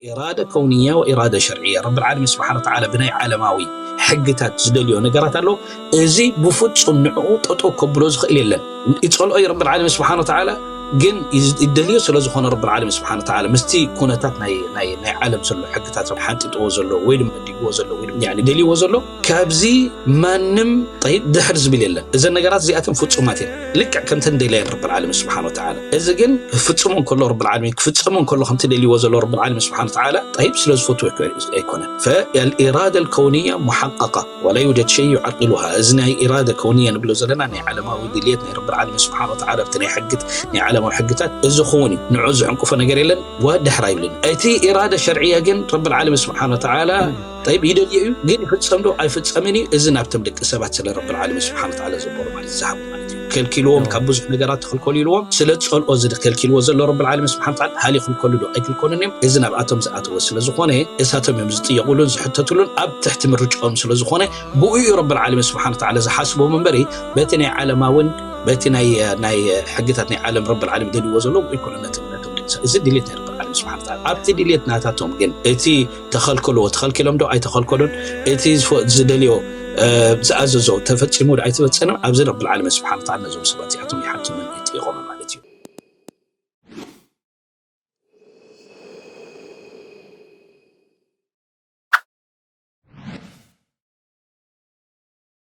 ኢራደ ከውንያ ወኢራደ ሸርዕያ። ረብል ዓለሚን ስብሓነ ወተዓላ ብናይ ዓለማዊ ሕግታት ዝደልዮ ነገራት ኣሎ። እዚ ብፍጹም ንዕኡ ጠጠው ከብሎ ዝኽእል የለን። ይጸልኦ እዩ ረብል ዓለሚን ስብሓነ ወተዓላ፣ ግን ይዝ- ይደልዮ ስለ ዝኾነ ረብል ዓለሚን ስብሓነ ወተዓላ ምስቲ ኩነታት ናይ ናይ ናይ ዓለም ዘሎ ሕግታት ሓንጢጥዎ ዘሎ ወይ ድማ መዲብዎ ዘሎ ወይ ድማ ያኒ ደልይዎ ዘሎ ካብዚ ማንም ጠይብ ድሕር ዝብል የለን። እዘን ነገራት እዚኣተን ፍጹማት እየን። ልክዕ ከምተን ደልየን ረብል ዓለሚን ስብሓነ ወተዓላ። እዚ ግን ክፍጽሞ እንከሎ ረብል ዓለሚን ክፍጸሞ እንከሎ ከምቲ ደልይዎ ዘሎ ረብል ዓለሚን ስብሓነ ወተዓላ ጠይብ ስለ ዝፈትዎ ኣይኮ- ኣይኮነን። فالإرادة الكونية محققة ولا يوجد شيء يعطلها። እዚ ናይ ኢራደ ከውንያ ንብሎ ዘለና ናይ ዓለማዊ ድልየት ናይ ረብል ዓለሚን ስብሓነ ወተዓላ ኣብቲ ናይ ሕግት ናይ ዓለማዊ ሕግታት እዚ ክውን እዩ። ንዑ ዝዕንቅፎ ነገር የለን። ወድሕር ኣይብልን። እቲ ኢራደ ሸርዕያ ግን ረብል ዓለሚን ስብሓነ ወተዓላ ጠይብ ይደልዮ እዩ፣ ግን ይፍጸም ዶ ኣይፍጸምን እዩ። እዚ ናብቶም ደቂ ሰባት ስለ ረብል ዓለሚን ስብሓነ ወተዓላ ዘበሩ ማለት ዝሃቡ ማለት እዩ። ከልኪልዎም ካብ ብዙሕ ነገራት ተኸልከሉ ኢልዎም ስለ ጸልኦ እዚ ከልኪልዎ ዘሎ ረብል ዓለሚን ስብሓነ ወተዓላ፣ ሃል ይኽልከሉ ዶ ኣይክልከሉን እዮም? እዚ ናብኣቶም ዝኣተወ ስለ ዝኾነ እሳቶም እዮም ዝጥየቑሉን ዝሕተትሉን ኣብ ትሕቲ ምርጫኦም ስለ ዝኾነ ብኡ እዩ ረብል ዓለሚን ስብሓነ ወተዓላ ዝሓስቦም እምበሪ በቲ ናይ ዓለማውን በቲ ናይ ናይ ሕግታት ናይ ዓለም ረብል ዓለሚን ደልይዎ ዘሎ ብኡ ይኮነ ነቶም ነቶም ደቂ ሰባት። እዚ ድልየት ናይ ረብል ዓለሚን ስብሓነ ወተዓላ። ኣብቲ ድልየት ናታቶም ግን እቲ ተኸልከልዎ ተኸልኪሎም ዶ ኣይተኸልከሉን፣ እቲ ዝፈ- ዝደልዮ እ፣ ዝኣዘዞ ተፈጺሙ ዶ ኣይተፈጸመን፣ ኣብዚ ረብል ዓለሚን ስብሓነ ወተዓላ ነዞም ሰባት እዚኣቶም ይሓትምን ይጥይቖምን።